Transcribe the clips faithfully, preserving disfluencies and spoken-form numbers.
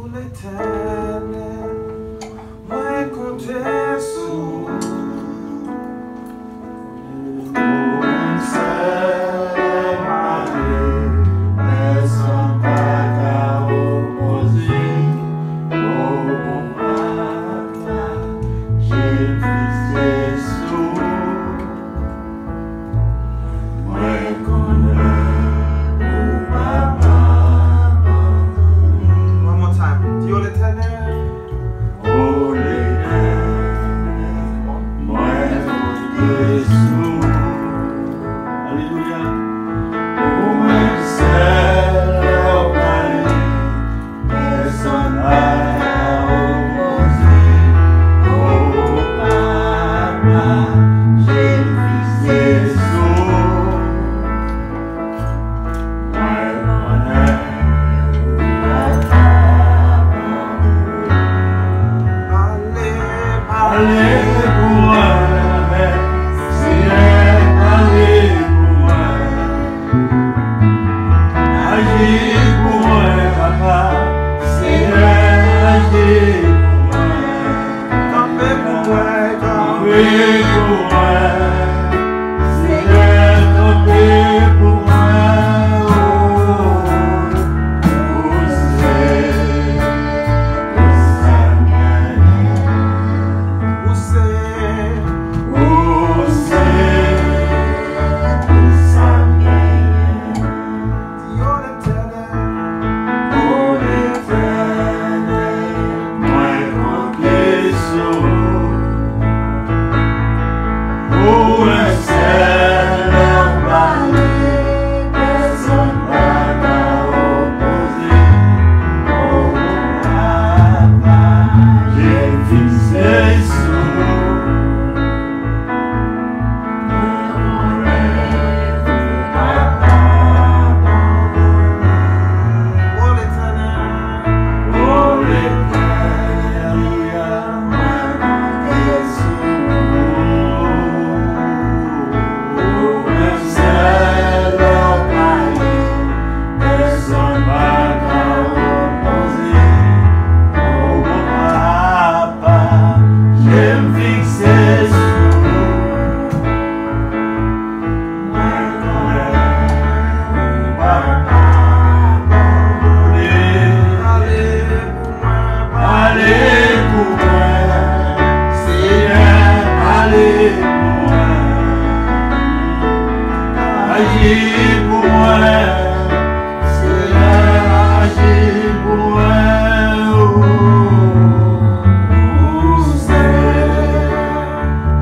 Letènèl, mwen konte sou ou. Ou menm sèl mwen ye, pèsonn pa ka opoze. O Papa, je m fikse sou ou. Mwen konnen ou papa pardone. One more time. Di, O Letènèl. O Letènèl, mwen konte sou ou. Alelouya. Ou menm sèl ou pale. Pèsonn pa ka opoze. O Papa, je m fikse sou ou. Mwen konnen ou papa pardone. Pale, pale pou mwen, Senyè, pale pou mwen. Aji pou mwen, Papa. Senyè, aji pou mwen. Kanpe pou mwen, kanpe pou mwen. Senyè, kanpe pou mwen. O, ou se tout sa m genyen. Ou se, ou se tout sa m genyen. Di, O Letènèl. O Letènèl, mwen konte sou ou. Ou menm sèl lè w pale, pèsonn pa ka opoze. O Papa, je m fikse sou ou. Papa, je m fikse sou ou. Mwen konnen ou papa pardone. Pale pou mwen, pale pou mwen. Senyè, pale pou mwen. Aji pou mwen. Senyè, aji pou mwen, o, ou se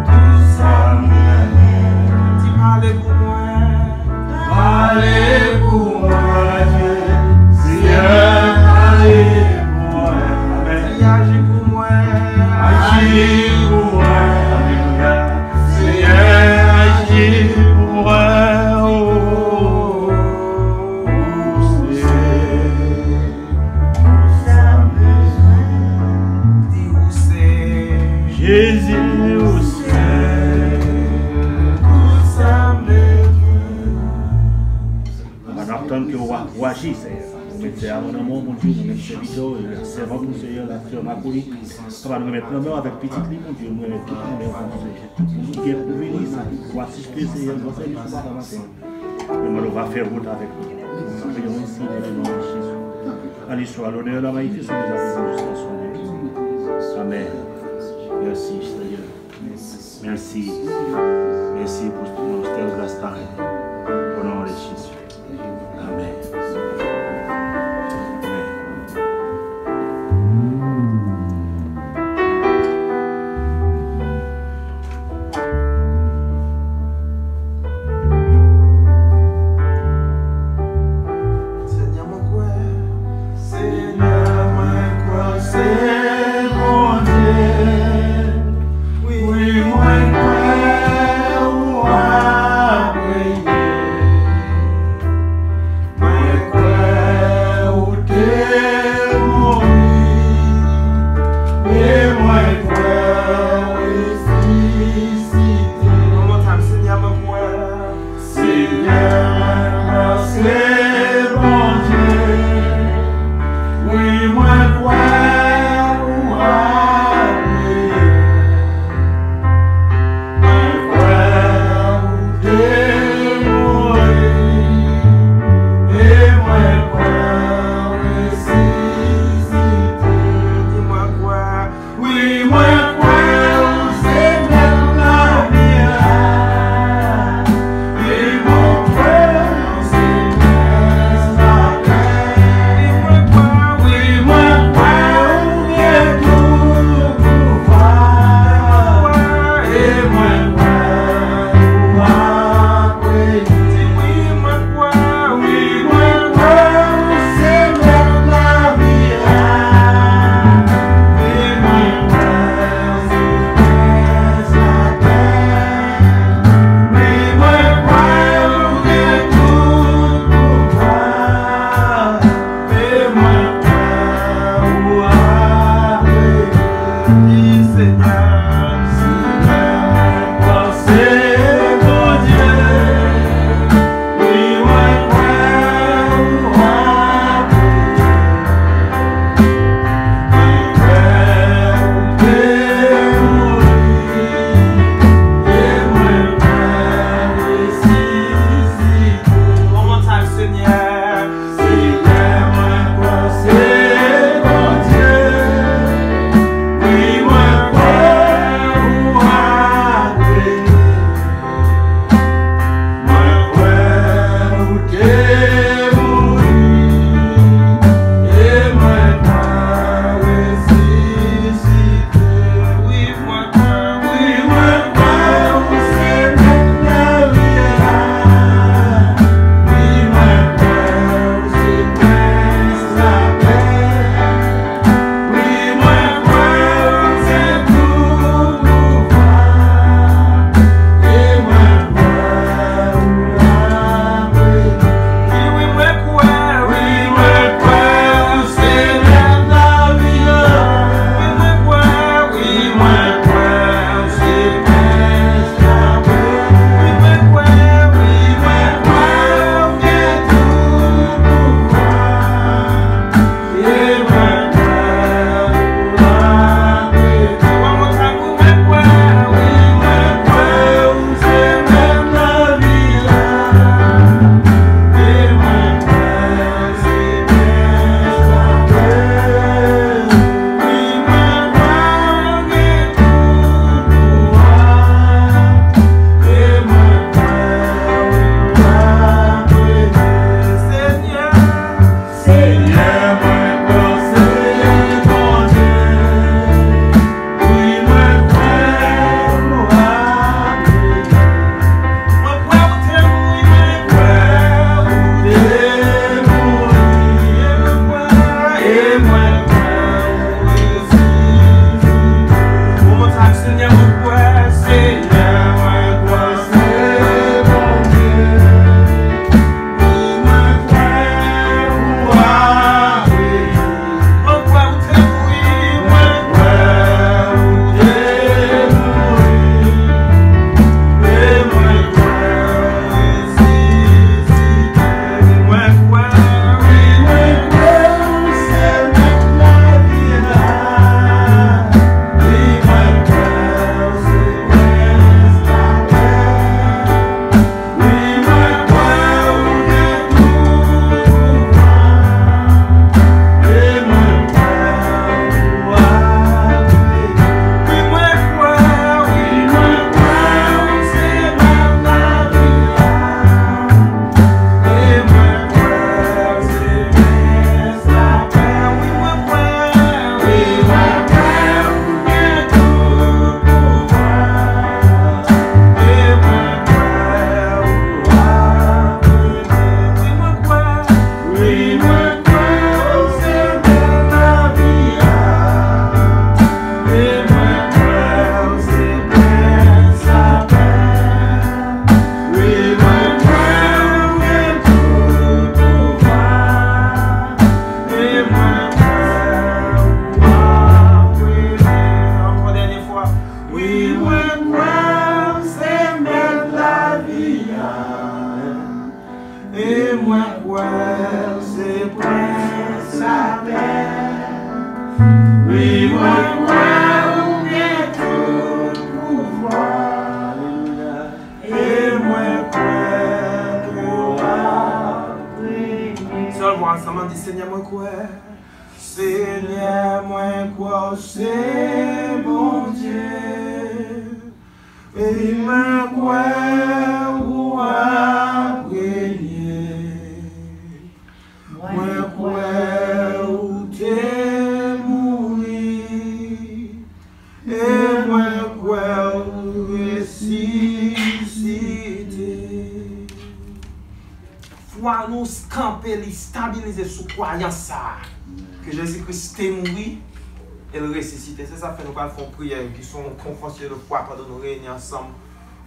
tout sa m genyen. Di, pale pou mwen. Pale pou mwen, Senyè, pale pou mwen. Amèn. Di, aji pou mwen. Aji pou mwen. Alelouya. Senyè, aji pou mwen, o, ou se Jezi, ou se tout sa m bezwen. Papa, n ap tann ke w a-, w aji, Senyè. Nou met sè a nan men w, Bondye, nou met sèvitè w, sèvant ou, Senyè, l ap fè makou li. Papa, nou remèt nan men w avèk pitit li, Bondye, nou remèt tout nan men w, Bondye. Pou nou gen pou vini, sa ki pou asiste, Senyè, nan sèvis ou, Papa, maten. Mwen, nou va fè wout avèk nou. Nou va fè yon siy nan non de Jezi. A li swa lonè, la magnifisyon de la prière jusqu'à son nom. Amèn. Mèsi, Senyè. Mèsi. Mèsi pou yon tèl gras parèy. O non de Jezi. Amèn. Amèn. Senyè, mwen kwè. Senyè, mwen kwè w se Bondye. Wi, mwen kwè ou ap reye. Ansanm, ann di, Senyè, mwen kwè. Senyè, mwen kwè w se Bondye. Wi, mwen kwè ou ap renye. Mwen kwè ou te mouri. E mwen kwè ou resisite. Fwa nou kanpe, li stabilize sou kwayans sa a, ke Jezi Kris te mouri e l resisite. Se sa k fè nou pral fè yon priyè ki se yon confession de foi pandan nou reyini ansanm,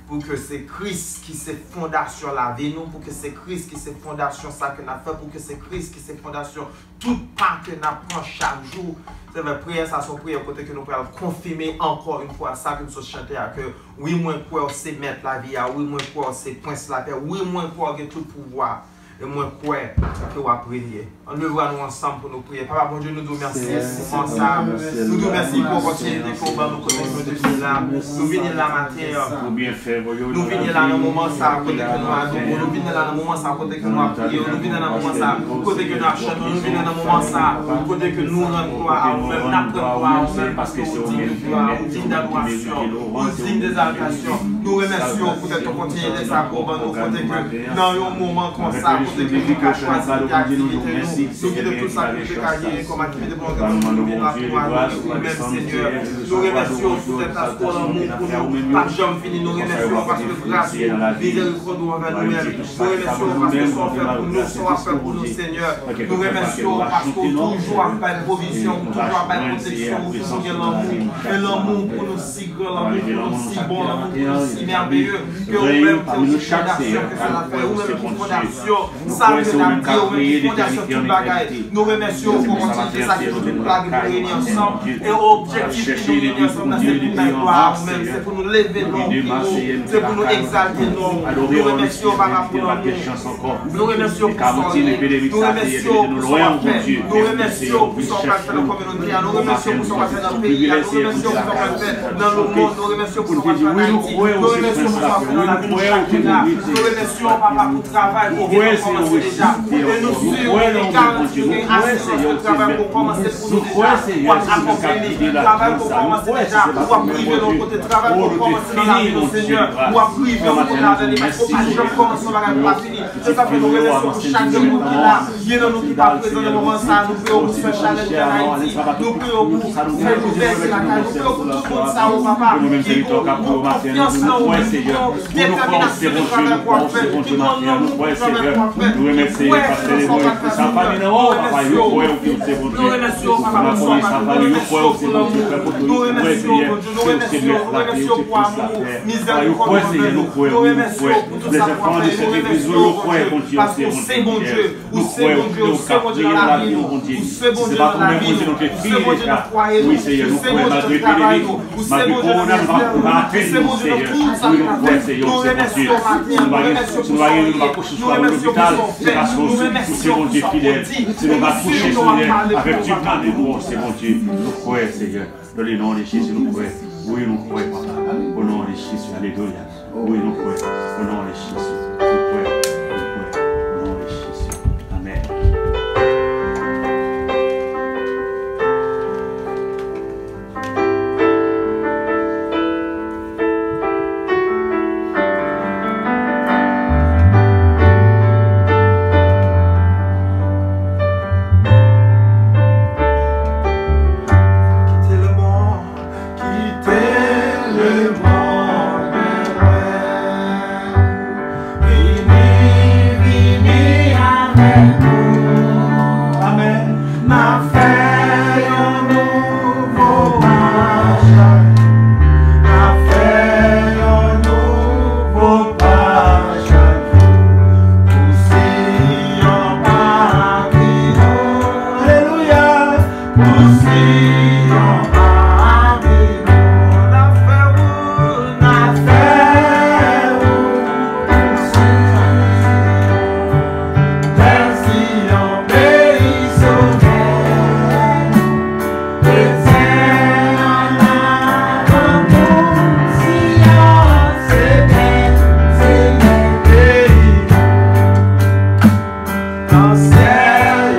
pou ke se Kris ki se fondasyon lavi nou, pou ke se Kris ki se fondasyon sa ke n ap fè, pou ke se Kris ki se fondasyon tout pa ke n ap pran chak jou. Se vre, priyè sa se yon priyè kote ke nou pral konfime ankò yon fwa sa ke n sot chante a, ke wi, mwen kwè w se mèt lavi a, wi, mwen kwè w se prens lapè, wi, mwen kwè w gen tout pouvwa, e mwen kwè ke w ap renye. Ann leve vwa nou ansanm pou nou priye. Papa Bondye, nou di w mèsi pou moman sa. Nou di w mèsi pou opòtinite ke w ban nou kote ke nou te vini la. Nou vini la maten an. Ou byen fè, voye w nou vini la nan moman sa kote ke nou adore w. Nou vini la nan moman sa kote ke nou ap priye w. Nou vini la nan moman sa kote ke nou ap chante w. Nou vini la nan moman sa kote ke nou rann glwa a ou menm, n ap rann glwa a ou menm, paske ou diy de glwa, ou diy dadorasyon, ou diy degzaltasyon. Nou remèsye w poutèt opòtinite sa ke w ban nou kote ke nan yon moman konsa kote ke nou ka chwazi kite aktivite nou, nou kite tout sa ke nou te ka genyen kòm aktivite pou nou te kontinye pou nou adore ou menm, Senyè. Nou remèsye w poutèt paske w lanmou pou nou p ap janm fini. Nou remèsye w paske gras ou, mizerikòd ou anvè nou menm. Nou remèsye w paske sa w fè pou nou, sa w ap fè pou nou, Senyè. Nou remèsye w paske w toujou ap bay pwovizyon, ou toujou ap bay pwoteksyon, ou toujou gen lanmou. E lanmou pou nou si gran, lanmou pou nou si bon, lanmou pou nou si mèveye, ke ou menm ki se fondasyon ke sa n ap fè, ou menm ki fondasyon sa ke n ap di, ou menm ki fondasyon tout bagay. Nou remèsye w pou kontinite sa ke nou tout la gen pou reyini ansanm. E objektif ki nou reyini ansanm nan, se pou bay glwa a ou menm, se pou nou leve non ou pi wo, se pou nou egzalte non ou. Nou remèsye w, Papa, pou lanmou. Nou remèsye w pou sa w ye. Nou remèsye w pou sa w ap fè. Nou remèsye w pou sa w pral fè nan kominote a. Nou remèsye w pou sa w pral fè nan peyi a. Nou remèsye w pou sa w pral fè nan lemonn. Nou remèsye w pou sa w pral fè an Ayiti. Nou remèsye w pou sa w ap fè nan lavi nou chak jou la. Nou remèsye w, Papa, pou travay ke w gentan kòmanse deja. E nou si w gen garanti, nou gen asirans ke travay ke w kòmanse pou nou deja, w ap akonpli li. Travay ke w kòmanse deja, w ap rive nan yon kote. Travay ke w kòmanse nan lavi nou, Senyè, w ap rive nan yon kote avè li, paske w pa janm kòmanse yon bagay pou w pa fini. Se sa k fè nou remèsye w pou chak grenn moun ki la. Gen nan nou ki pa prezan nan moman sa a, nou priye w pou fè chalè ki ann Ayiti. Nou priye w pou fè louvèti lakay. Nou priye w pou tout moun sa yo, papa, ki gon, gon konfyans nan ou menm, ki gon detèminasyon nan travay pou w ap fè, ki gon lanmou pou travay pou w ap fè, ki kwè nan sa w pral fè, Senyè. Nou remèsye w. Nou remèsye w, papa, pou sa w pral fè. Nou remèsye w pou lanmou ou. Nou remèsye w, Bondye. Nou remèsye w. Nou remèsye w pou amou ou, mizerikòd ou anvè nou. Nou remèsye w pou tout sa ke w ap fè. Nou remèsye w, Bondye, paske ou se Bondye. Ou se Bondye, ou se Bondye nan lavi nou. Ou se Bondye nan lavi nou. Ou se Bondye nan fwaye nou. Ou se Bondye nan travay nou. Ou se Bondye nan ministè nou. Ou se Bondye nan tout sa ke n ap fè. Nou remèsye w maten an. Nou remèsye w pou sa w ye. Nou remèsye w pou sa w fè. Nou remèsye w pou sa w pwodui. Se pou nou swiv nou ap pale pou nou ap pale. Nou kwè, Senyè. Dans le nom de Jésus, nou kwè. Wi, nou kwè, papa. Au nom de Jésus, alelouya. Wi, nou kwè. Au nom de Jésus, nou kwè. Nou kwè. Au nom de Jésus. Amèn. Kite lemonn, kite lemonn mwen. Vini, vini avèk nou. Amèn. N a fè yon nouvo pa chak jou. N a fè yon nouvo pa chak jou. Pou Siyon pa abite nou. Alelouya. Pou Siyon pa abite nou. N a fè wout, n a fè wout pou Siyon. Tè Siyon, peyi solèy. Nan syèl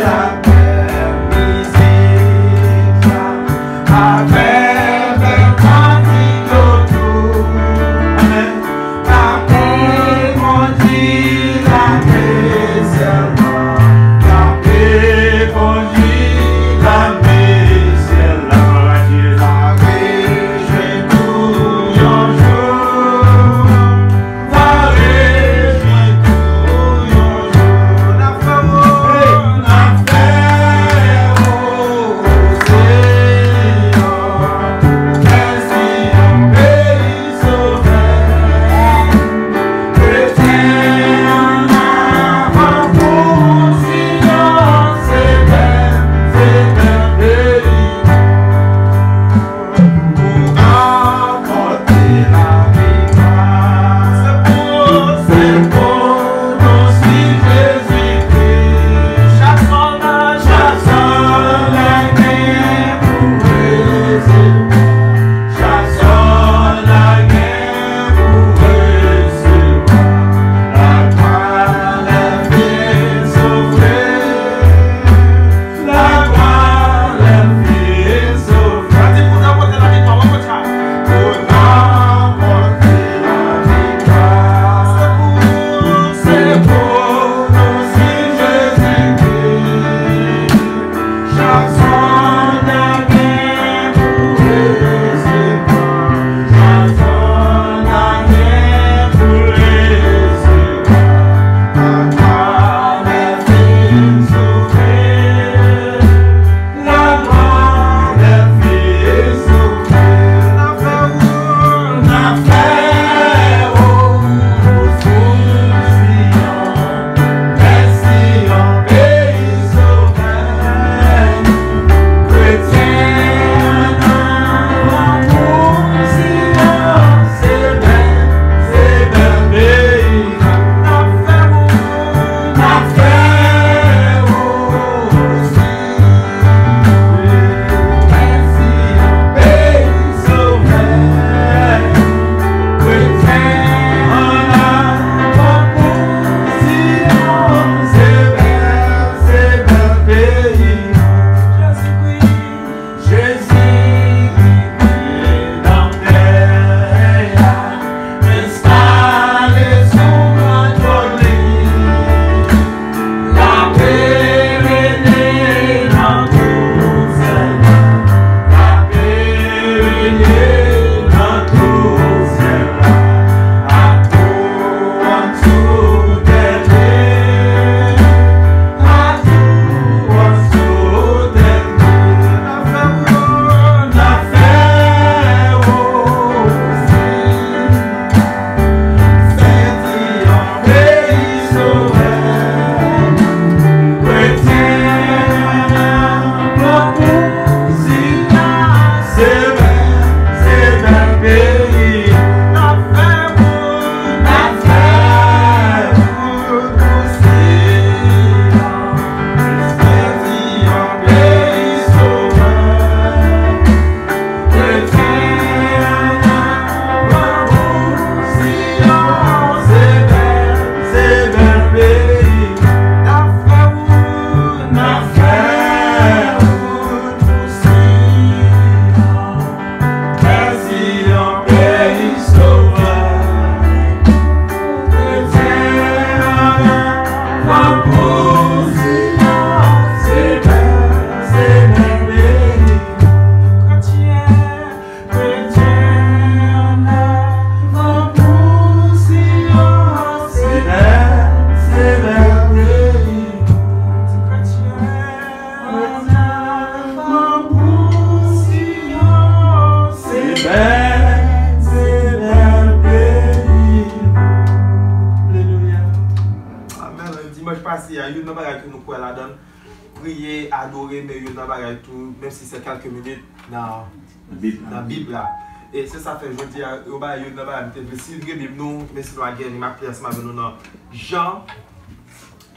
adore, men youn nan bagay tou, menm si se kèlke minit nan Bib la. Nan Bib la. E se sa fè jodi a, yo bay youn nan bagay m te vle. Si n gen Bib nou, men si nou a gen, m ap li ansanm avè nou nan Jan,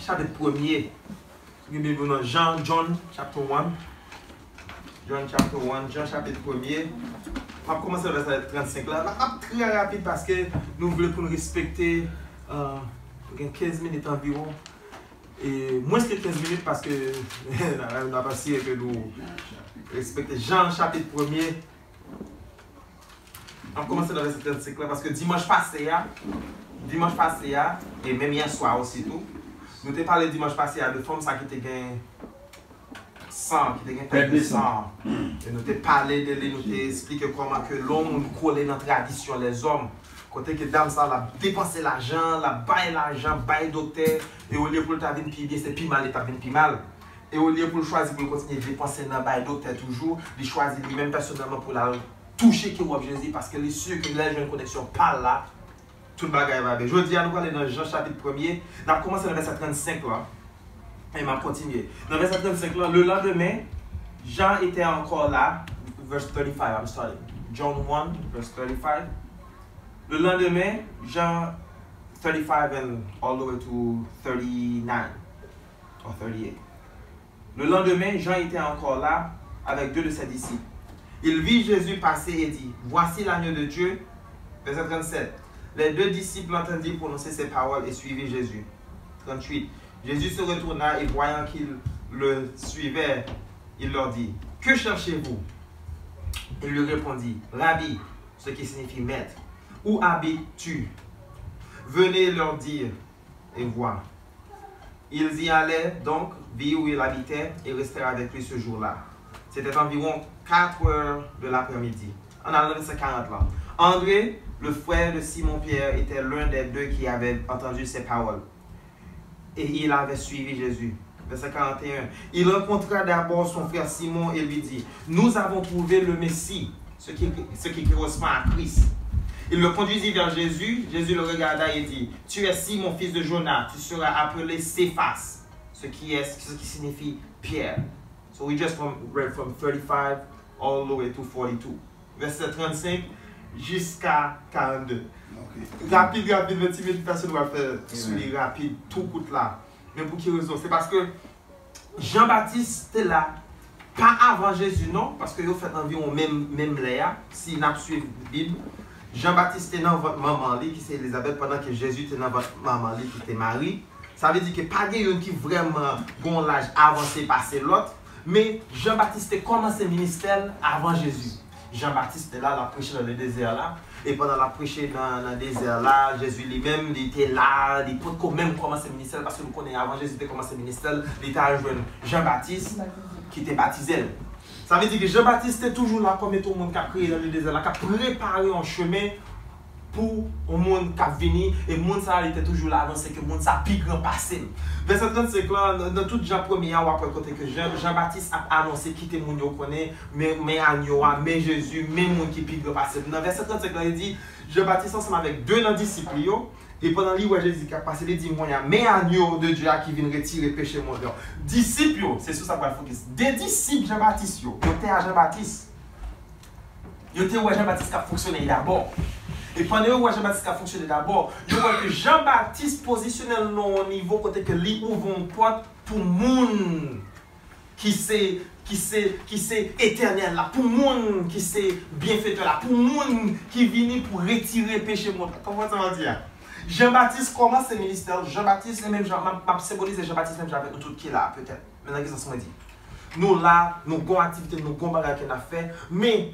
chapit premye. Gen Bib nou nan Jan, John, chapter one. John, chapter one, Jan, chapit premye. M ap kòmanse nan vèsè trannsenk la. M ap trè rapid paske nou vle pou n respekte, euh, gen kenz minit anviwon. E mwens ke kenz minit paske n ap asire ke nou respekte. Jan chapit premye, m ap kòmanse nan vèsè trannsenk la paske dimanch pase a, dimanch pase a, e menm yè swa osi tou, nou te pale dimanch pase a de fanm sa ki te gen san, ki te gen pèdi san. E nou te pale de li, nou te esplike kòman ke lè yon moun kole nan tradisyon lèzòm, kote ke dam sa l ap depanse lajan, l ap bay lajan, bay doktè, e olye pou l ta vin pi byen, se pi mal li t ap vin pi mal. E olye pou l chwazi pou l kontinye depanse nan bay doktè toujou, li chwazi li menm pèsonèlman pou l al touche ke wòb Jezi, paske li si ke lè l jwenn koneksyon pa l la, tout bagay va byen. Jodi a, nou prale nan Jan chapit premye, n ap kòmanse nan vèsè trannsenk la, e m ap kontinye. Nan vèsè trannsenk la, le lendemain, Jean était encore là, verse thirty-five, I'm sorry, John one, verse thirty-five. Le lendemain, Jean thirty-five and all the way to thirty-nine or thirty-eight. Le lendemain, Jean était encore là avec deux de ses disciples. Il vit Jésus passer et dit, voici l'agneau de Dieu. Verset trente-sept. Les deux disciples l'entendirent prononcer ces paroles et suivirent Jésus. Trente-huit. Jésus se retourna et voyant qu'ils le suivaient, il leur dit, que cherchez-vous? Ils lui répondirent, Rabbi, ce qui signifie maître, où habites-tu? Venez leur dire et voir. Ils y allèrent donc, virent où il habitait, et restèrent avec lui ce jour-là. C'était environ quatre heures de l'après-midi. Ann al nan vèsè karant la. André, le frère de Simon-Pierre, était l'un des deux qui avaient entendu ces paroles. Et il avait suivi Jésus. Verset quarante et un. Il rencontra d'abord son frère Simon et lui dit, nous avons trouvé le Messie, ce qui, ce qui correspond à Christ. Il le conduisit vers Jésus. Jésus le regarda et dit, tu es Simon, fils de Jonas, tu seras appelé Céphas, ce qui est, ce qui signifie Pierre. So we just from, read from thirty-five all the way to forty-two. Vèsè trannsenk jiska karannde. Ok. Rapid, rapid, men ti meditations nou pral fè sou li rapid, tou kout la. Men pou ki rezon? Se paske Jan Batis te la, pa avan Jezi non, paske yo fèt anviwon menm, menm lè a, si n ap swiv Bib. Jan Batis te nan vant manman li, ki se Elizabèt, pandan ke Jezi te nan vant manman li, ki te Mari. Sa vle di ke pa gen youn ki vrèman gen yon laj avanse pase lòt, men Jan Batis te kòmanse ministè l avan Jezi. Jan Batis te la, l ap preche nan le dezè la, e pandan l ap preche nan, nan dezè la, Jezi li menm, li te la, li potko menm kòmanse ministè l, paske nou konnen avan Jezi te kòmanse ministè l, li te al jwenn Jan Batis, ki te batize l. Sa vle di ke Jan Batis te toujou la kòm etan yon moun k ap kriye nan le dezè la, k ap prepare yon chemen pou yon moun k ap vini, e moun sa a, li te toujou la anonse ke moun sa a pi gran pase m. Vèsè trannsenk la, nan, nan tout Jan premye a, w ap wè kote ke Jan, Jan Batis ap anonse, kite moun yo konnen, men, men agno a, men Jezi, men moun ki pi gran pase m. Nan vèsè trannsenk la, li di, Jan Batis ansanm avèk de nan disip li yo, e pandan li wè Jezi k ap pase, li di, kounye a, men agno de Dye a ki vin retire peche mond lan. Disip yo, se sou sa pral fokis. De disip Jan Batis yo, yo te a Jan Batis. Yo te wè Jan Batis k ap fonksyone dabò. E pandan yo wè Jan Batis k ap fonksyone dabò, yo wè ke Jan Batis pozisyone l nan yon nivo kote ke li ouvè yon pòt pou moun ki se, ki se, ki se etènèl la, pou moun ki se byenfetè la, pou moun ki vini pou retire peche mond la. Konprann sa m ap di a? Jan Batis kòmanse ministè l, Jan Batis, li menm jan, m ap, m ap senbolize Jan Batis menm jan avèk nou tout ki la a, petèt. Men nan ki sans mwen di? Nou la, nou gon aktivite, nou gon bagay ke n ap fè, men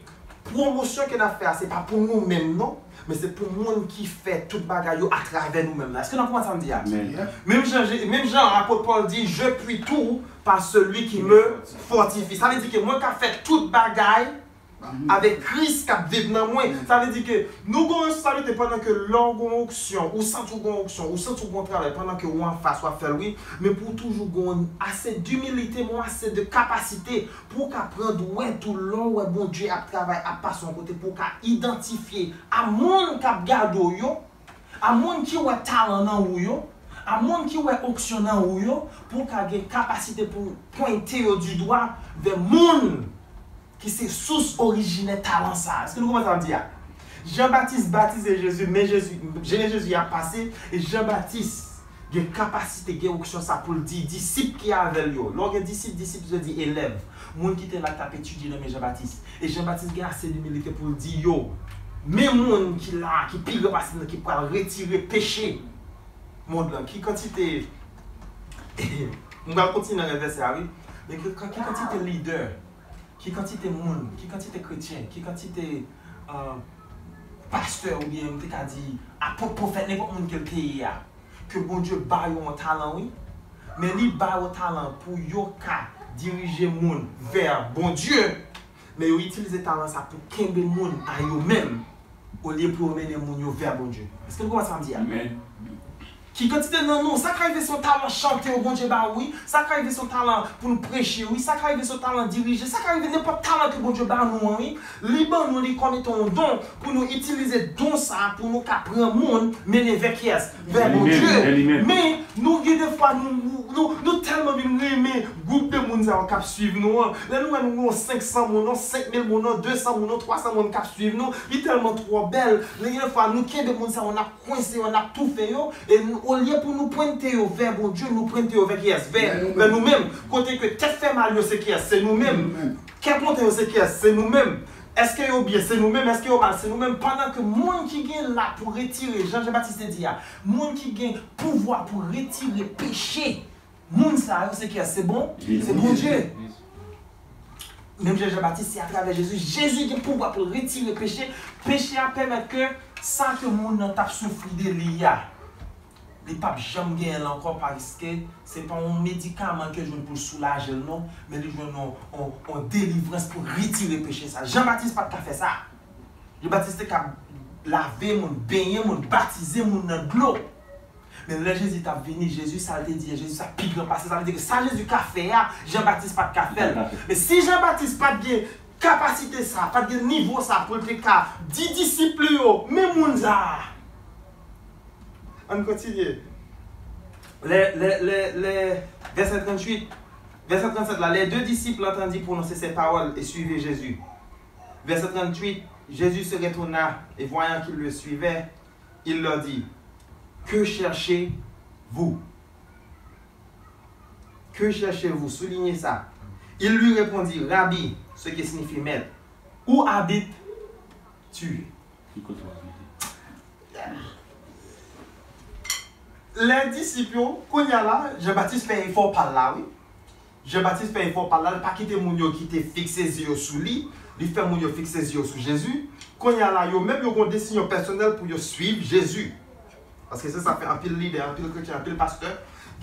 pwomosyon ke n ap fè a, se pa pou nou menm non, men se pou moun ki fè tout bagay yo atravè nou menm nan. Èske n ap konprann sa m di a? Menm jan, menm jan apot Pòl di, je puis tout par celui qui me fortifie. Sa vle di ke mwen ka fè tout bagay avèk Kris k ap viv nan mwen. Sa vle di ke nou gon responsablite pandan ke lè w gon onksyon, ou santi w gon onksyon, ou santi w gon travay, pandan ke ou anfas, w ap fè l, wi, men pou w toujou gon ase dimilite, gon ase de kapasite pou w ka pran dwèt ou lè w wè Bondye ap travay, ap pase yon kote, pou w ka idantifye a moun k ap gade w yo, a moun ki wè talan nan ou yo, a moun ki wè onksyon nan ou yo, pou w ka gen kapasite pou w pwente yo di dwa vè moun ki se sous orijinè talan sa a. Èske nou konprann sa m di a? Jan Batis batize Jezi, men Jezi, men Jezi ap pase, e Jan Batis gen kapasite, gen onksyon sa pou l di disip ki avè l yo. Lè w gen disip, disip vle di elèv. Moun ki te la k t ap etidye nan men Jan Batis. E Jan Batis gen ase dimilite pou l di yo, men moun ki la, ki pi gran pase nou, ki pral retire peche mond lan. Ki kantite, m pral kontinye nan vèsè a, wi. Men ki, ki kantite lidè, ki kantite moun, ki kantite kretyen, ki kantite, euh, pastè oubyen m te ka di apot, pwofèt, nenpòt moun ke l te ye a, ke Bondye ba yo yon talan, wi. Men li ba yo talan pou yo ka dirije moun vè Bondye, men yo itilize talan sa pou kenbe moun a yo menm, olye pou yo mennen moun yo vè Bondye. Èske nou konprann sa m di a? Ki kantite nan nou, sa ka rive se yon talan chante yo Bondye ba ou, wi. Sa ka rive se yon talan pou nou preche, wi. Sa ka rive se yon talan dirije. Sa ka rive nenpòt talan ke Bondye ba nou an, wi. Li ban nou li kòm etan yon don pou nou itilize don sa a pou nou ka pran moun, mennen vè kiyès? Vè Bondye. Men, nou gen de fwa, nou, nou, nou, nou tèlman vin renmen gwoup de moun sa yo k ap swiv nou an. Lè nou wè nou gen yon senk san moun, yon senk mil moun, yon de san moun, yon twa san moun k ap swiv nou, li tèlman twò bèl. Gen de fwa, nou kenbe moun sa yo, n ap kwense yo, n ap toufe yo, e n, olye pou nou pwente yo vè Bondye, nou pwente yo vè kiyès? Vè, vè nou menm. Kote ke tèt fè mal yo, se kiyès? Se nou menm. Kè kontan yo, se kiyès? Se nou menm. Èske yo byen? Se nou menm. Èske yo mal? Se nou menm. Pandan ke moun ki gen la pou retire, jan Jan Batis te di a, moun ki gen pouvwa pou retire peche, moun sa yo, se kiyès? Se bon? Se Bondye. Menm jan Jan Batis, se atravè Jezi. Jezi gen pouvwa pou l retire peche. Peche a pèmèt ke sa ke moun nan t ap soufri de li a, li p ap janm genyen l ankò, paske se pa yon medikaman ke l jwenn pou l soulaje l non, men li jwenn yon, yon, yon delivrans pou retire peche sa. Jan Batis pa t ka fè sa. Jan Batis te ka lave moun, benyen moun, batize moun nan dlo. Men lè Jezi t ap vini, Jezi sa l te di, Jezi sa pi gran pase. Sa vle di ke sa Jezi ka fè a, Jan Batis pa t ka fè l. Men si Jan Batis pa t gen kapasite sa, pa t gen nivo sa pou l te ka di disip li yo, men moun sa a. Ann kontinye. Les, les, les, les, verset trente-huit, verset trente-sept là, les deux disciples entendit prononcer ces paroles et suivaient Jésus. Verset trente-huit, Jésus se retourna et voyant qu'ils le suivaient, il leur dit, que cherchez-vous? Que cherchez-vous? Soulignez ça. Il lui répondit, Rabbi, ce qui signifie maître, où habites-tu? Ki kote w abite? Lè disip yo, kounye a la, Jan Batis fè efò pa l la, wi. Jan Batis fè efò pa l la, li pa kite moun yo kite fikse zye yo sou li, li fè moun yo fikse zye yo sou Jezi. Kounye a la, yo menm yo gen yon desizyon pèsonèl pou yo swiv Jezi. Paske se sa fè anpil lidè, anpil kretyen, anpil pastè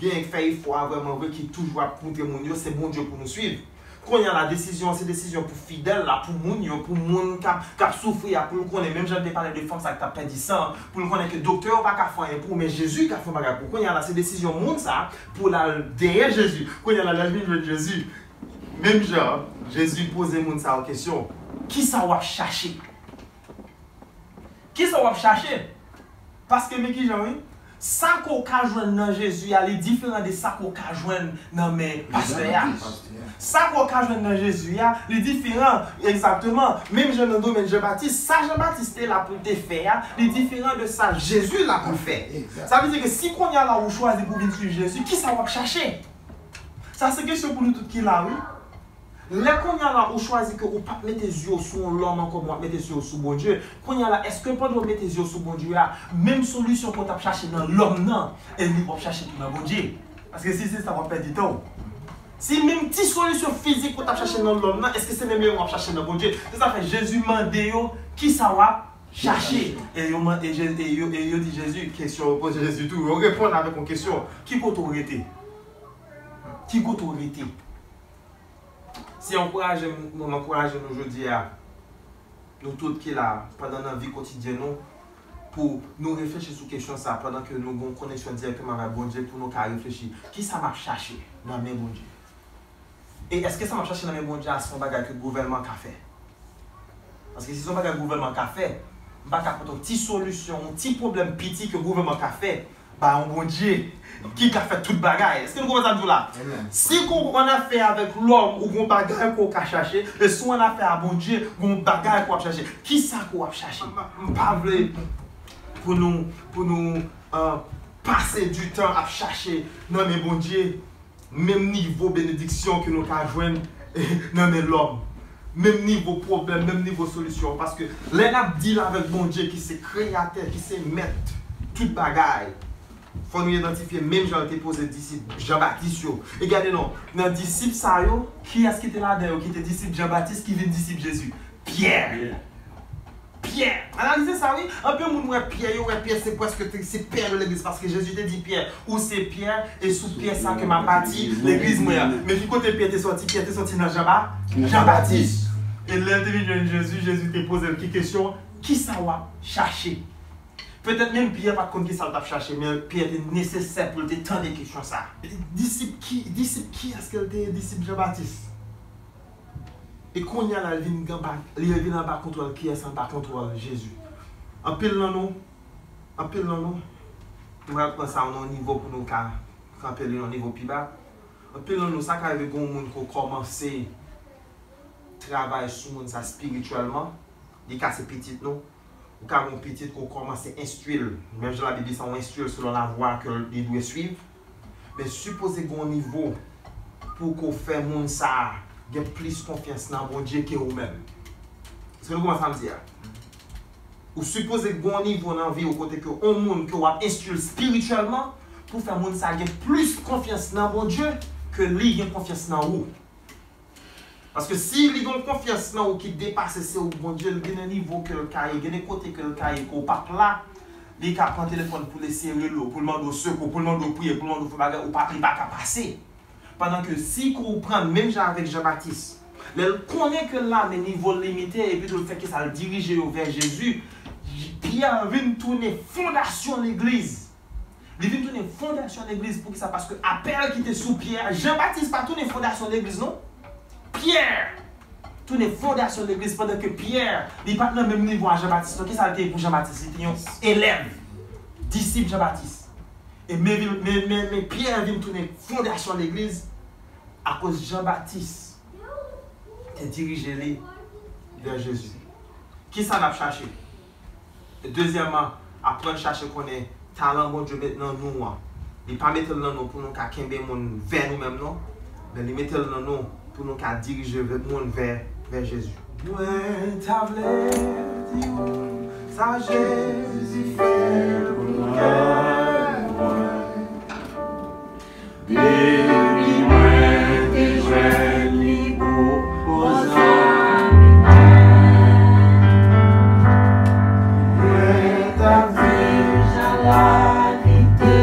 genyen k fè efò a vrèman vre, ki toujou ap montre moun yo se Bondye pou nou swiv. Kounye a la, desizyon an se desizyon pou fidèl la, pou moun yo, pou moun k ap, k ap soufri a, pou l konnen, menm jan l te pale de fanm sa k t ap pèdi san an, pou l konnen ke doktè yo pa ka fè anyen pou ou, men Jezi ka fè yon bagay pou ou. Kounye a la, se desizyon moun sa a pou l al dèyè Jezi. Kounye a la, lè l vin jwenn Jezi, menm jan Jezi poze moun sa yo kesyon, kisa w ap chache? Kisa w ap chache? Paske men kijan wi, sa ke w ka jwenn nan Jezi a, li diferan de sa ke w ka jwenn nan men pastè a. Sa ke w ka jwenn nan Jezi a, li diferan, egzakteman. Menm jan nan domèn Jan Batis, sa Jan Batis te la pou l te fè a, li diferan de sa Jezi la pou l fè. Sa vle di ke si kounye a la ou chwazi pou vin swiv Jezi, kisa w ap chache? Sa se kesyon pou nou tout ki la wi. Lè kounye a la ou chwazi ke ou p ap mete zye w sou yon lòm ankò, men w ap mete zye w sou Bondye, kounye a la, èske pandan w mete zye w sou Bondye a, menm solisyon ke w t ap chache nan lòm nan, e li w ap chache tou nan Bondye? Paske si se sa, w ap pèdi tan w. Si menm ti solisyon fizik ke w t ap chache nan lòm nan, èske se menm li w ap chache nan Bondye? Se sa fè Jezi mande yo, kisa w ap chache? E yo, e yo di Jezi, kesyon yo poze Jezi tou, yo reponn avèk yon kesyon, ki kote w rete? Ki kote w rete? Se ankouraje m, mwen ankouraje nou jodi a, nou tout ki la, pandan nan vi kotidyen nou, pou nou reflechi sou kesyon sa, pandan ke nou gen yon koneksyon dirèkteman avèk Bondye, pou nou ka reflechi, kisa m ap chache nan men Bondye? E èske sa m ap chache nan men Bondye a se yon bagay ke gouvènman ka fè? Paske si se yon bagay gouvènman ka fè, m pa ka pote yon ti solisyon, yon ti pwoblèm piti ke gouvènman ka fè, ba yon Bondye ki ka fè tout bagay. Èske nou konprann sa m di w la? Si w annafè avèk lòm, ou gon bagay ke w ka chache, e si w annafè a Bondye, gon bagay ke w ap chache. Kisa ke w ap chache? M pa vle pou nou, pou nou uh, pase du tan ap chache nan men Bondye menm nivo benediksyon ke nou ka jwenn nan men lòm. Menm nivo pwoblèm, menm nivo solisyon. Paske lè n ap deal avèk Bondye ki se kreyatè, ki se mèt tout bagay, fò nou idantifye menm jan l te poze disip Jan Batis yo. E gade non, nan disip sa yo, kiyès ki te ladan yo ki te disip Jan Batis ki vin disip Jezi? Pyè. Pyè. Analize sa wi. Anpil moun wè Pyè, yo wè Pyè se prèske te- se pè de legliz, paske Jezi te di Pyè, ou se Pyè, e sou pyè sa ke m ap bati legliz mwen an. Men ki kote Pyè te sòti? Pyè te sòti nan Jan Ba- Jan Batis. E lè l te vin jwenn Jezi, Jezi te poze l ki kesyon? Kisa w ap chache? Petèt menm Pyè pa t konn kisa l t ap chache, men Pyè te nesesè pou l te tande kesyon sa. Disip ki, disip kiyès ke l te ye? Disip Jan Batis. E kounye a la, li vin anba, li vin anba kontwòl kiyès? Anba kontwòl Jezi. Anpil nan nou, anpil nan nou, nou pral pran sa nan yon nivo pou nou ka kanpe li nan yon nivo pi ba. Anpil nan nou, sa ka rive gen yon moun ke w kòmanse travay sou moun sa espirityèlman, li ka se pitit nou, ou ka gen yon pitit ke w kòmanse enstwi l, menm jan Labib di sa, w enstwi l selon lavwa ke li dwe swiv. Men sipoze gen yon nivo pou ke w fè moun sa a gen plis konfyans nan Bondye ke ou menm. Èske nou konprann sa m di a? Ou sipoze gen yon nivo nan vi w kote ke yon moun ke w ap enstwi l espirityèlman pou fè moun sa a gen plis konfyans nan Bondye ke li gen konfyans nan ou. Paske si li gen yon konfyans nan ou ki depase, se ou Bondye, li gen de nivo ke l ka ye, gen de kote ke l ka ye, ke w p ap la, li ka pran telefòn pou l eseye rele w, pou l mande w sekou, pou l mande w priye, pou l mande w fè bagay, ou pa, li pa ka pase. Pandan ke si ke w pran l menm jan avèk Jan Batis, lè l konnen ke l la, men nivo l limite, epi tou l fè kisa, l dirije yo vè Jezi, Pyè vin tounen fondasyon legliz. Li vin tounen fondasyon legliz. Poukisa? Paske apèl ki te sou Pyè, Jan Batis pa tounen fondasyon legliz non. Pyè tounen fondasyon legliz, pandan ke Pyè, li pa t nan menm nivo a Jan Batis non. Kisa l te ye pou Jan Batis? Li te yon elèv, disip Jan Batis. E men, men, men, men Pyè vin tounen fondasyon legliz akoz Jan Batis te dirije li vè Jezi. Kisa n ap chache? Dezyèmman, aprann chache konnen talan Bondye met nan nou an. Li pa mete l nan nou pou nou ka kenbe moun vè nou menm non, men li mete l nan nou pou nou ka dirije vè- moun vè, vè Jezi. Mwen ta vle di w sa Jezi fè pou kè mwen. Depi mwen te jwenn li pou zanmi mwen, mwen t ap viv jan lavi te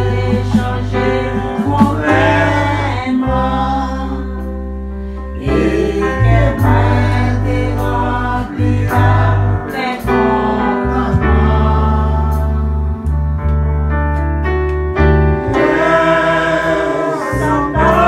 chanje konplètman. E kè mwen te ranpli avèk kontantman. Mwen, sa pa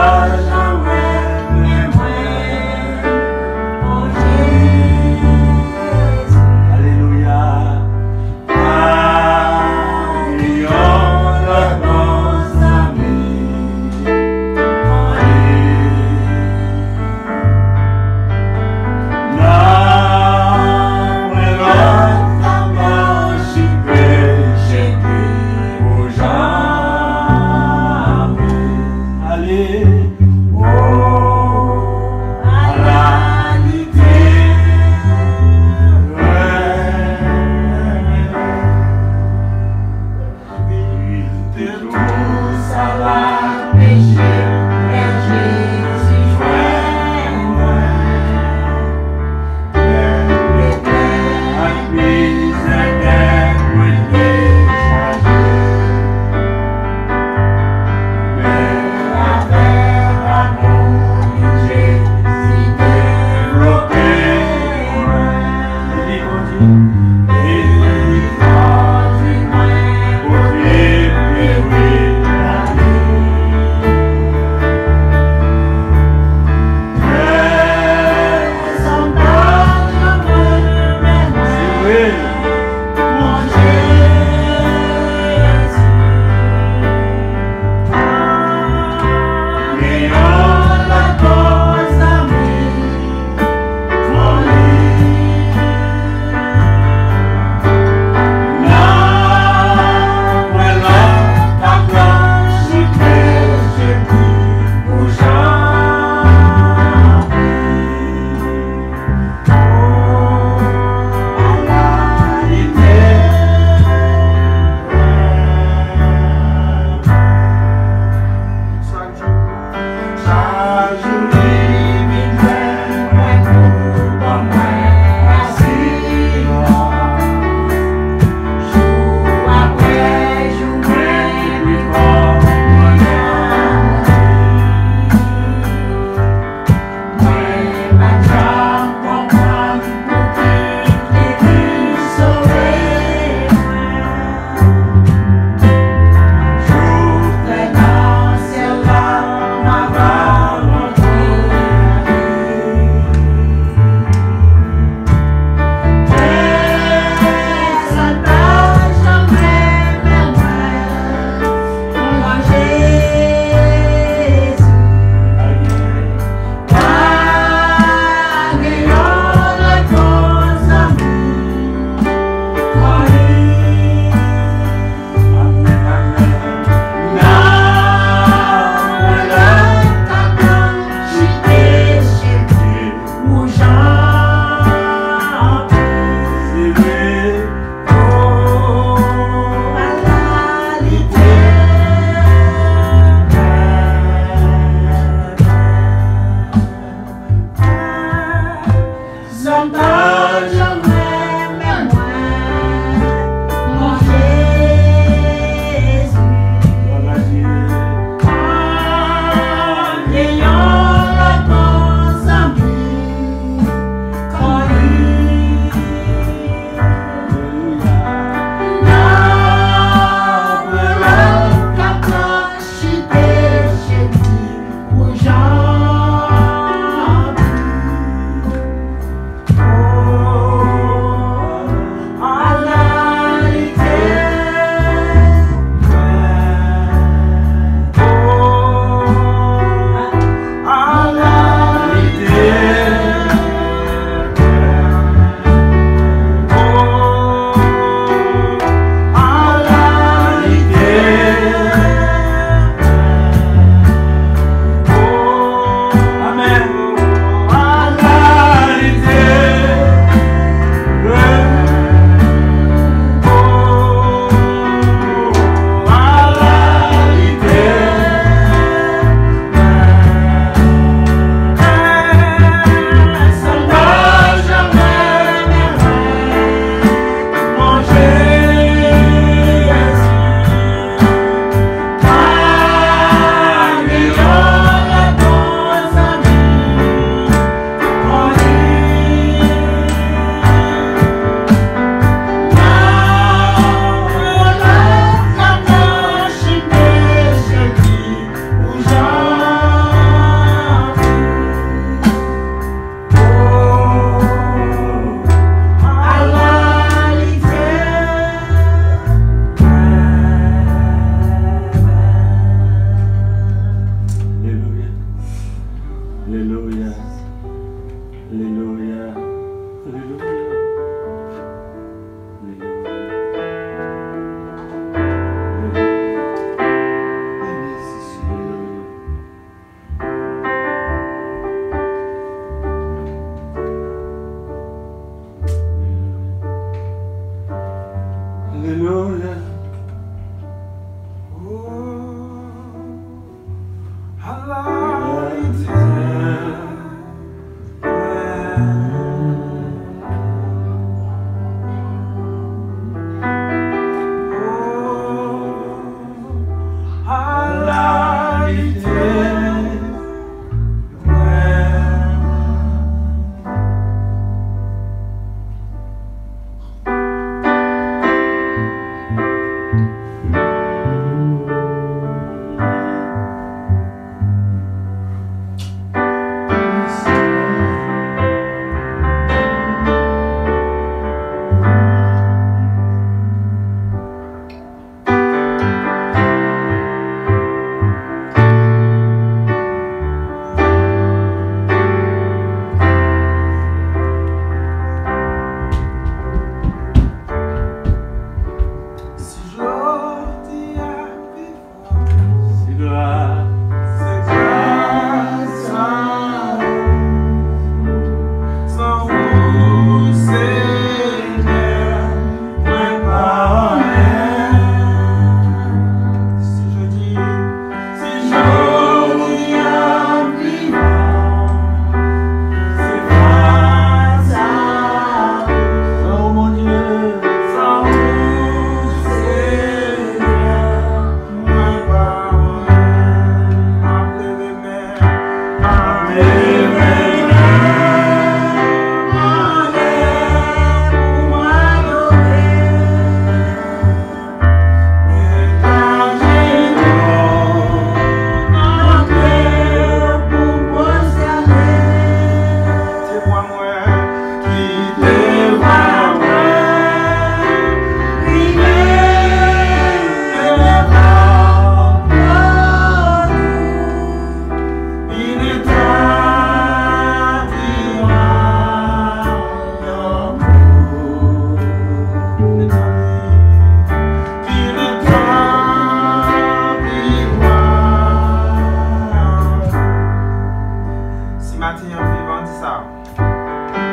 Devan di sa.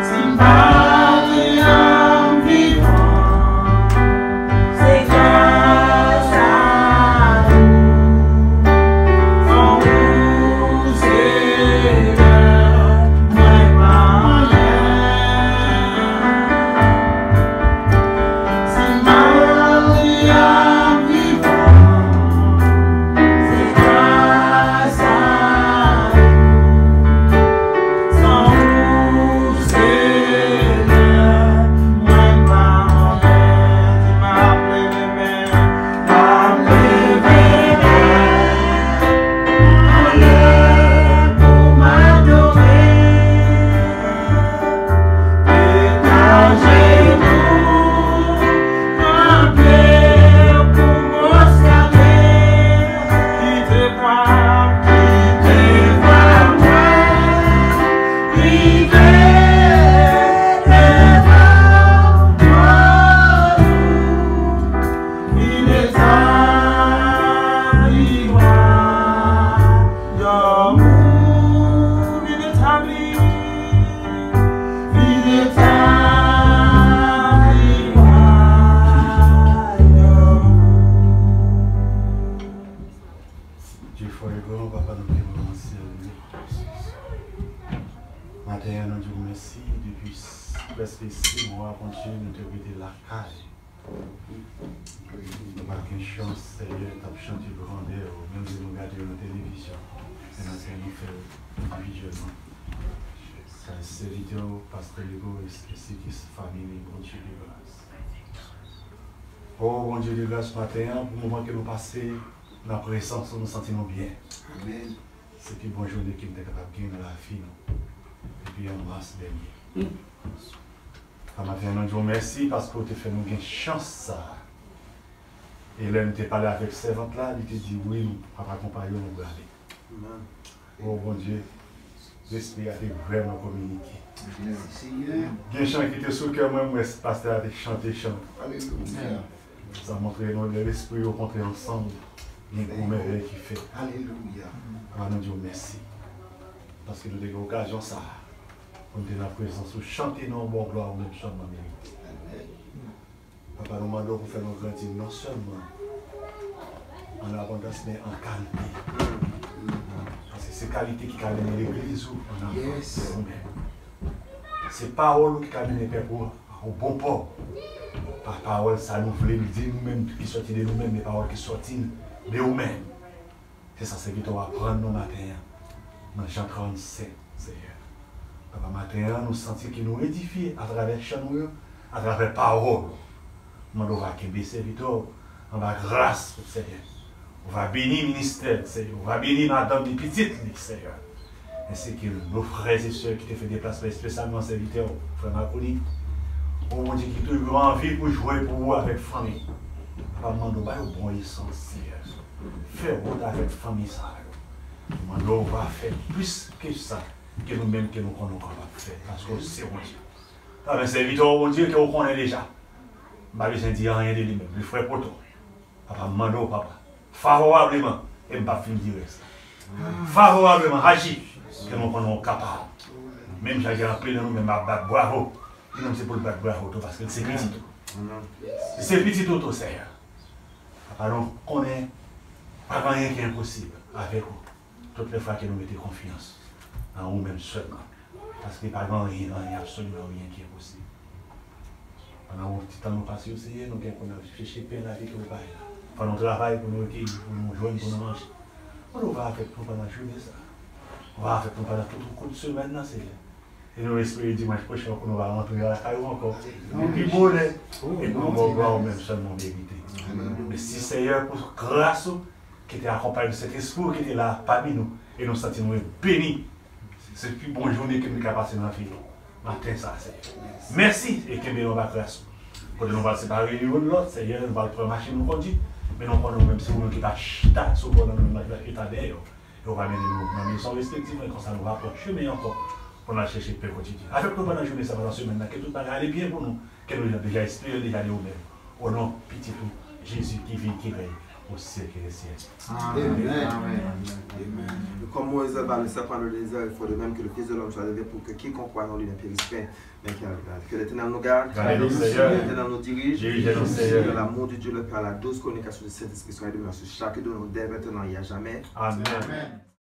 Si m pa te an vivan, se gras a ou. San ou, Senyè, mwen pa anyen. Si m pa te an vivan, se gras a ou. San ou, Senyè, mwen pa anyen. Si m ap leve men, m ap leve men anlè pou m adore. Detache nou, kanpe pou m pwostène. Kite pa, kite pa mwen rive devan twòn ou. Vin etabli wayòm ou, vin etabli, vin etabli wayòm ou. Bondye fò e gran, Papa nou ki nan syèl yo. Maten an, nou di w mèsi, depi s- prèske sis mwa, Bondye, nou te rete lakay. Nou pa t gen chans, Senyè, t ap chante grandè w, menm si nou gade yo nan televizyon, men maten an nou fè l endividyèlman. Kay sèvitè w, Pastè Hugo, ensi ki fanmi li, Bondye de gras. O Bondye de gras, maten an, pou moman ke nou pase nan prezans ou, nou santi nou byen. Amèn. Se pi bon jounen ke m te kapab gen nan lavi nou depi an mas dènye. Maten an, nou di w mèsi paske w te fè nou gen chans sa a. E lè m te pale avèk sèvant la, li te di, "Wi, nou ap akonpaye w, nou prale." O Bondye, Lespri a te vrèman kominike. Gen chan ki te sou kè mwen, m wè pastè a te chante chan. Sa montre nou lè lespri yo kontre ansanm, gen gwo mèvèy ki fèt. Alelouya. Papa, nou di w mèsi. Paske nou te gen okazyon sa a pou n te nan prezans ou, chante nan yon bò glwa ou menm sèlman merite. Papa, nou mande w pou fè nou grandi non sèlman an abondans, men an kalite. Paske se kalite ki ka mennen legliz ou an avan. Se ou menm. Se pawòl ou ki ka mennen pèp ou o bon pò. Pa pawòl sa nou vle di nou menm, ki sòti de nou menm, men pawòl ki sòti de ou menm. Se sa sèvitè w aprann nou maten an, nan Jan trannsenk, Senyè. Papa, maten an, nou santi ke nou edifye atravè chan nou yo, atravè pawòl ou. Mande w va kenbe sèvitè w anba gras ou, Senyè. Ou va beni ministè l, Senyè. Ou va beni madanm li, pitit li, Senyè. Ensi ke nos frè e sè ki te fè deplasman espesyalman sèvitè w, frè Marconi. O Bondye ki toujou anvi pou jwe pou ou avèk fanmi. Papa, m mande w ba yo bon esans, Senyè. Fè wout avèk fanmi sa yo. M mande w va fè plis ke sa ke nou menm ke nou konnen w kapab fè, paske w se Bondye. Papa, sèvitè w, Bondye, ke w konnen deja. M pa bezwen di anyen de li menm, li frè poto. Papa, m mande w, papa, favorableman, e m p ap fin di rès la. Favorableman, aji, ke nou konnen w kapab. Menm jan gen anpil nan nou menm ap bat bravo, li menm se pou l bat bravo tou, paske l se pitit ou. Li se pitit ou tou, Senyè. Papa, nou konnen pa gen anyen ki enposib avèk ou. Tout lè fwa ke nou mete konfyans nan ou menm sèlman. Paske pa gen anyen, anyen, absoliman anyen ki enposib. Pandan yon ti tan nou pase yo, Senyè, nou gen pou n al chèche pen lavi ke ou bay la. Fò nou travay pou nou rekeyi, pou nou jwenn, pou nou manje. Mande w va avèk nou pandan jounen sa a. Va avèk nou pandan tout kout semèn nan, Senyè. E nou espere dimanch pwochen pou nou va rantre lakay ou ankò. Epi bonè, e pou nou ba w glwa ou menm sèlman ou merite. Mèsi, Senyè, pou gras ou ki te akonpaye nou, Sentespri w ki te la pami nou, e nou santi nou beni. Se pi bon jounen ke nou ka pase nan vi nou maten sa a, Senyè. Mèsi e kenbe nou anba gras ou. Kote nou pral separe youn lòt, Senyè, nou pral pran machin nou kondui, men nou konnen ou menm se ou menm ki pa chita sou bò nan nou, men nou chita dèyè w. E ou va mennen nou nan mezon respektif nou, e konsa nou va pran chemen ankò pou n al chèche pen kotidyen. Avèk nou pandan jounen sa, pandan semèn nan, ke tout bagay ale byen pou nou, ke nou deja espere l deja de ou menm. O non Pitit ou, Jezi ki viv, ki rèy Au siècle des siècles. Amen. Amen. Amen. Comme Moïse a bâti le serpent dans le désert, il faut de même que le Fils de l'homme soit élevé pour que quiconque croit en lui ne périsse pas, mais qu'il ait la vie éternelle. Que l'Éternel nous garde, Gardez-nous, que Seigneur. l'Éternel nous dirige, Dirigez-nous, que Seigneur. L'amour de Dieu le Père, la douce communication du Saint-Esprit soit et demeure sur chacun de nous dès maintenant et à jamais. Amen. Amen.